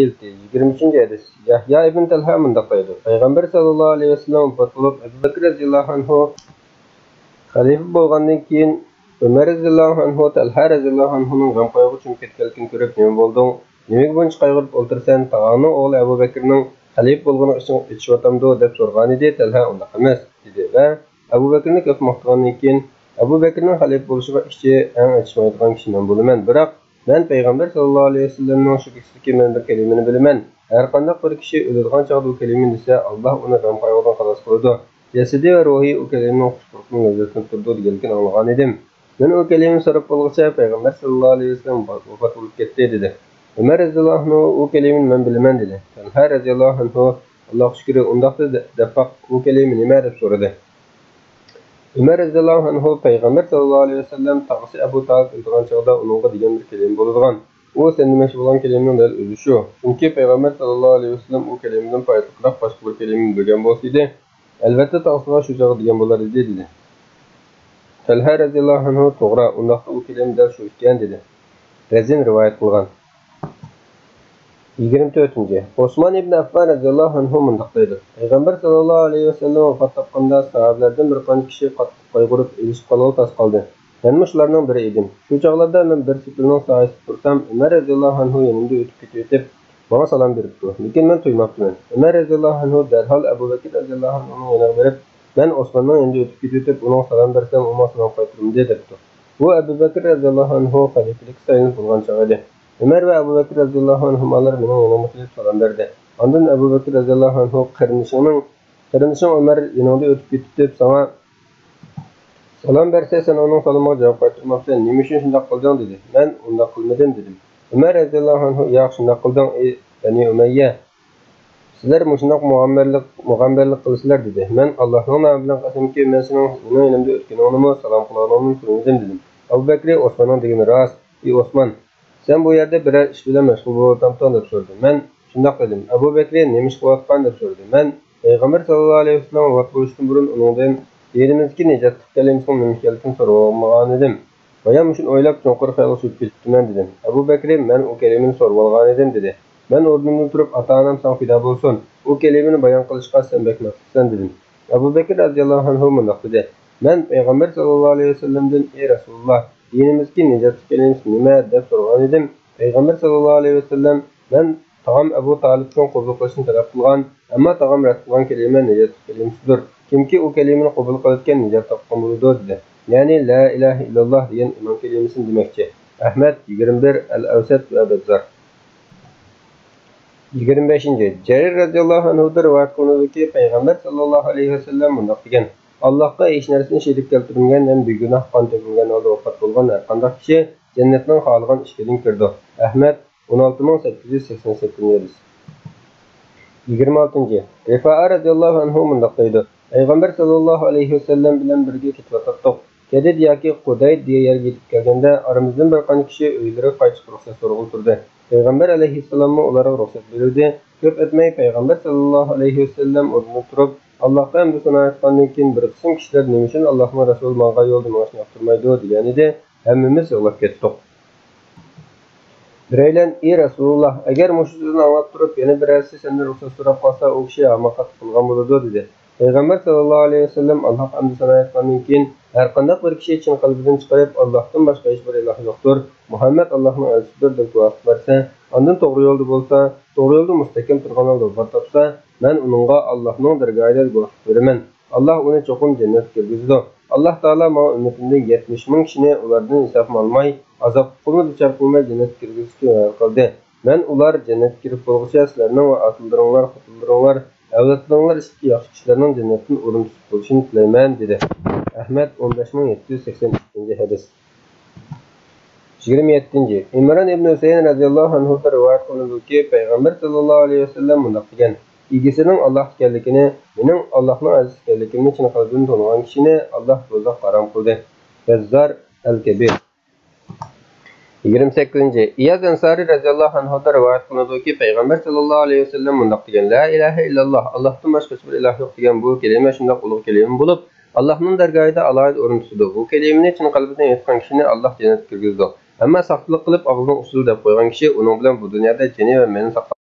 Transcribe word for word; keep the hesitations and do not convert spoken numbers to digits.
يىگىرمە ئۈچىنچى ھەدىس. يەھيا ئىبن تەلھە مۇنداق دەيدۇ: پەيغەمبەر سەللەللاھۇ ئەلەيھى ۋەسەللەم ۋاپات بولۇپ، ئەبۇ بەكرى رەزىياللاھۇ ئەنھۇ خەلىپە بولغاندىن كېيىن، ئۆمەر رەزىياللاھۇ ئەنھۇ تەلھە رەزىياللاھۇ ئەنھۇنىڭ غەم قايغۇغا چۆمۈپ كەتكەنلىكىنى كۆرۈپ، نېمە بولدۇڭ؟ نېمىگە بۇنچە قايغۇرۇپ ئولتۇرىسەن؟ تاغاڭنىڭ ئوغلى ئەبۇ بەكرىنىڭ خەلىپە بولغىنىغا ئىچىڭ ئېچىشىۋاتامدۇ؟ دەپ سورىغانىدى. تەلھە ئۇنداق ئەمەس، دېدى ۋە ئەبۇ بەكرىنى كۆپ ماختىغاندىن كېيىن، ئەبۇ بەكرىنىڭ خەلىپە بولۇشىغا ئىچى ئەڭ ئېچىشمايدىغان كىشى مەن بولىمەن، بىراق مەن پەيغەمبەر سەللەللاھۇ ئەلەيھى ۋەسەللەمنىڭ شۈبھىسىزكى مەن بىر كەلىمىنى بىلىمەن، ھەرقانداق بىر كىشى ئۆلىدىغان چاغدا ئۇ كەلىمىنى دېسە، ئاللاھ ئۇنى غەم قايغۇدىن خالاس قىلىدۇ. جەسىتى ۋە روھى ئۇ كەلىمىنىڭ خۇش پۇرىقىدىن لەززەتلىنىپ تۇرىدۇ دېگەنلىكىنى ئاڭلىغانىدىم. مەن ئۇ كەلىمىنى سوراپ بولغۇچە پەيغەمبەر سەللەللاھۇ ئەلەيھى ۋەسەللەم ۋاپات بولۇپ كەتتى، دېدى. ئۆمەر رەزىياللاھۇ ئەنھۇ ئۇ كەلىمىنى مەن بىلىمەن، دېدى. تەلھە رەزىياللاھۇ ئەنھۇ، ئاللاھقا شۈكرى، ئۇنداقتا دە-، دەپپاق، ئۇ كەلىمە نېمە؟ دەپ سورىدى. ئۆمەر رەزىياللاھۇ ئەنھۇ پەيغەمبەر سەللەللاھۇ ئەلەيھى ۋەسەللەم تاغىسى ئەبۇ تالىپ ئۆلىدىغان چاغدا ئۇنىڭغا دېگەن بىر كەلىمە بولىدىغان. ئۇ سەن دېمەكچى بولغان كەلىمىنىڭ دەل ئۆزى شۇ. چۈنكى پەيغەمبەر سەللەللاھۇ ئەلەيھى ۋەسەللەم ئۇ كەلىمىدىن پايدىلىقراق باشقا بىر كەلىمىنى بىلگەن بولسىدى، ئەلۋەتتە تاغىسىغا شۇ چاغدا دېگەن بولار ئىدى، دېدى. تەلھە رەزىياللاھۇ ئەنھۇ، توغرا، ئۇنداقتا ئۇ كەلىمە دەل شۇ ئىكەن، دېدى. رەزىن رىۋايەت قىلغان. يىگىرمە تۆتىنچى. ئوسمان ئىبن ئەففان رەزىياللاھۇ ئەنھۇ مۇنداق دەيدۇ: پەيغەمبەر سەللەللاھۇ ئەلەيھى ۋەسەللەم ۋاپات تاپقاندا، ساھابىلەردىن بىر قانچە كىشى قاتتىق قايغۇرۇپ، ئېلىشىپ قالغىلى تاس قالدى. مەنمۇ شۇلارنىڭ بىرى ئىدىم. شۇ چاغلاردا مەن بىر سېپىلنىڭ سايىسىدا تۇرسام، ئۆمەر رەزىياللاھۇ ئەنھۇ يېنىمدا ئۆتۈپ كېتىۋېتىپ، ماڭا سالام بېرىپتۇ. لېكىن مەن تۇيماپتىمەن. ئۆمەر رەزىياللاھۇ ئەنھۇ دەرھال ئەبۇ بەكرى رەزىياللاھۇ ئەنھۇنىڭ يېنىغا بېرىپ، مەن ئوسماننىڭ يېنىدا ئۆتۈپ كېتىۋېتىپ، ئۇنىڭغا سالام بەرسەم، ئۇ ماڭا سالام قايتۇرمىدى، دەپتۇ. بۇ ئەبۇ بەكرى رەزىياللاھۇ ئەنھۇ خەلىپىلىككە سايلىنىپ بولغان چاغ ئىدى. ئۆمەر ۋە ئەبۇ بەكرى رەزىياللاھۇ ئەنھۇمالار مېنىڭ يېنىمغا كېلىپ سالام بەردى. ئاندىن ئەبۇ بەكرى رەزىياللاھۇ ئەنھۇ، قېرىندىشىڭنىڭ، قېرىندىشىڭ ئۆمەر يېنىڭدا ئۆتۈپ كېتىپ ساڭا سالام بەرسە، سەن ئۇنىڭ سالىمىغا جاۋاب قايتۇرماپسەن، نېمە ئۈچۈن شۇنداق قىلدىڭ؟ دېدى. مەن ئۇنداق قىلمىدىم، دېدىم. ئۆمەر رەزىياللاھۇ ئەنھۇ، ياق، شۇنداق قىلدىڭ، ئەي بەنى ئۇمەييە. سىلەر مۇشۇنداق مۇغەمبەرلىك، مۇغەمبەرلىك قىلىسىلەر، دېدى. مەن ئاللاھنىڭ نامى بىلەن قەسەمكى، مەن سېنىڭ مېنىڭ يېنىمدا ئۆتكىنىڭنىمۇ، سالام قىلغىنىڭنىمۇ تۇيمىدىم، دېدىم. ئەبۇ بەكرى، ئوسماننىڭ دېگىنى راست، ئى ئوسمان، سەن بۇ يەردە بىرەر ئىش بىلەن مەشغۇل بولۇۋاتامسەن؟ دەپ سورىدى. مەن شۇنداق دېدىم. ئەبۇ بەكرى، نېمە ئىش قىلىۋاتقان؟ دەپ سورىدى. مەن پەيغەمبەر سەللەللاھۇ ئەلەيھى ۋەسەللەم ۋاپات بولۇشتىن بۇرۇن ئۇنىڭدىن دىنىمىزدىكى نىجاتلىق كەلىمىسىنىڭ نېمە ئىكەنلىكىنى سورىۋالمىغانىدىم. بايا مۇشۇنى ئويلاپ چوڭقۇر خىيالغا چۈشۈپ كېتىپتىمەن، دېدىم. ئەبۇ بەكرى، مەن ئۇ كەلىمىنى سورىۋالغانىدىم، دېدى. مەن ئورنۇمدىن تۇرۇپ، ئاتا-ئانام ساڭا پىدا بولسۇن، ئۇ كەلىمىنى بايان قىلىشقا سەن بەك مەپتۇسەن، دېدىم. ئەبۇ بەكرى رەزىياللاھۇ ئەنھۇ مۇنداق دېدى. مەن پەيغەمبەر سەللەللاھۇ ئەلەيھى ۋەسەللەمدىن، ئى رەسۇلۇللاھ، دىنىمىزدىكى نىجاتلىق كەلىمىسى نېمە؟ دەپ سورىغانىدىم. پەيغەمبەر سەللەللاھۇ ئەلەيھى ۋەسەللەم، مەن تاغام ئەبۇ تالىپنىڭ قوبۇل قىلىشنى تەلەپ قىلغان، ئەمما تاغام رەت قىلغان كەلىمە نىجاتلىق كەلىمىسىدۇر. كىمكى ئۇ كەلىمىنى قوبۇل قىلىدىكەن، نىجات تاپقان بولىدۇ، دېدى. يەنى، لا ئىلاھە ئىللاللاھ دېگەن ئىمان كەلىمىسىنى دېمەكچى. ئەھمەد، يىگىرمە بىر، ئەل ئەۋسەت ۋە بەززار. يىگىرمە بەشىنچى. جەرىر رەزىياللاھۇ ئەنھۇدىن رىۋايەت قىلىنىدۇكى، پەيغەمبەر سەللەللاھۇ ئەلەيھى ۋەسەللەم مۇنداق دېگەن: ئاللاھقا ھېچ نەرسىنى شېرىك كەلتۈرمىگەن ھەم بىگۇناھ قان تۆكمىگەن ھالدا ۋاپات بولغان ھەرقانداق كىشى جەننەتنىڭ خالىغان ئىشىكىدىن كىرىدۇ. ئەھمەد، ئون ئالتە مىڭ سەككىز يۈز سەكسەن سەككىزىنچى ھەدىس. يىگىرمە ئالتىنچى. رىفائە رەزىياللاھۇ ئەنھۇ مۇنداق دەيدۇ: پەيغەمبەر سەللەللاھۇ ئەلەيھى ۋەسەللەم بىلەن بىرگە كېتىۋاتاتتۇق. كەدىد ياكى قۇدەيد دېگەن يەرگە يېتىپ كەلگەندە، ئارىمىزدىن بىر قانچە كىشى ئۆيلىرىگە قايتىشقا رۇخسەت سورىغىلى تۇردى. پەيغەمبەر ئەلەيھىسسالاممۇ ئۇلارغا رۇخسەت بېرىۋىدى. كۆپ ئۆتمەي پەيغەمبەر سەللەللاھۇ ئەلەيھى ۋەسەللەم ئورنىدىن تۇرۇپ، ئاللاھقا ھەمدۇ سانا ئېيتقاندىن كېيىن، بىر قىسىم كىشىلەر نېمە ئۈچۈن ئاللاھنىڭ رەسۇلى ماڭغان يولدا مېڭىشنى ياقتۇرمايدۇ؟ دېگەنىدى. ھەممىمىز يىغلاپ كەتتۇق. بىرەيلەن، ئى رەسۇلۇللاھ، ئەگەر مۇشۇ سۆزنى ئاڭلاپ تۇرۇپ، يەنە بىرەرسى سەندىن رۇخسەت سوراپ قالسا، ئۇ كىشى ھاماقەتلىك قىلغان بولىدۇ، دېدى. پەيغەمبەر سەللەللاھۇ ئەلەيھى ۋەسەللەم ئاللاھقا ھەمدۇ سانا ئېيتقاندىن كېيىن، ھەرقانداق بىر كىشى چىن قەلبىدىن چىقىرىپ، ئاللاھتىن باشقا ھېچبىر ئىلاھ يوقتۇر، مۇھەممەد ئاللاھنىڭ ئەلچىسىدۇر، دەپ گۇۋاھلىق بەرسە، ئاندىن توغرا يولدا بولسا، توغرا يولدا مۇستەھكەم تۇرغان ھالدا ۋاپات تاپسا، مەن ئۇنىڭغا ئاللاھنىڭ دەرگاھىدا گۇۋاھلىق بېرىمەن. ئاللاھ ئۇنى چوقۇم جەننەتكە كىرگۈزىدۇ. ئاللاھ تائالا ماڭا ئۈممىتىمدىن يەتمىش مىڭ كىشىنى ئۇلاردىن ھېسابنى ئالماي، ئازاب ئۇقۇبىنى دۇچار قىلماي جەننەتكە كىرگۈزۈشكە ۋەدە قىلدى. مەن ئۇلار جەننەتكە كىرىپ بولغۇچە سىلەرنىڭ ۋە ئاتىلىرىڭلار، خوتۇنلىرىڭلار، ئەۋلادلىرىڭلار ئىچىدىكى ياخشى كىشىلەرنىڭ جەننەتتىن ئورۇن تۇتۇپ بولۇشىنى تىلەيمەن، دېدى. ئەھمەد، ئون بەش مىڭ يەتتە يۈز سەكسەن ئىككىنچى ھەدىس. يىگىرمە يەتتىنچى. ئىمران ئىبن ھۈسەيىن رەزىياللاھۇ ئەنھۇدىن رىۋايەت قىلىنىدۇكى، پەيغەمبەر سەللەللاھۇ ئەلەيھى ۋەسەللەم مۇنداق دېگەن: ئىگىسىنىڭ ئاللاھ ئىكەنلىكىنى، مېنىڭ ئاللاھنىڭ ئەلچىسى ئىكەنلىكىمنى چىن قەلبىدىن تونۇغان كىشىنى ئاللاھ دوزاخقا ھارام قىلدى. بەززار، ئەل-كەبىر. يىگىرمە سەككىزىنچى. ئىياز ئەنسارى رەزىياللاھۇ ئەنھۇدىن رىۋايەت قىلىنىدۇكى، پەيغەمبەر سەللەللاھۇ ئەلەيھى ۋەسەللەم مۇنداق دېگەن: لا ئىلاھە ئىللاللاھ، ئاللاھتىن باشقا ھېچبىر ئىلاھ يوق دېگەن بۇ كەلىمە شۇنداق ئۇلۇغ كەلىمە بولۇپ، ئاللاھنىڭ دەرگاھىدا ئالاھىدە ئورۇن تۇتىدۇ. بۇ كەلىمىنى چىن قەلبىدىن ئېيتقان كىشىنى ئاللاھ جەننەتكە كىرگۈزىدۇ. ئەمما ساختىلىق قىلىپ، ئاغزىنىڭ ئۇچىدا دەپ قويغان كىشى ئۇنىڭ بىلەن بۇ دۇنيادا جېنى ۋە مېلىنى ساقلاپ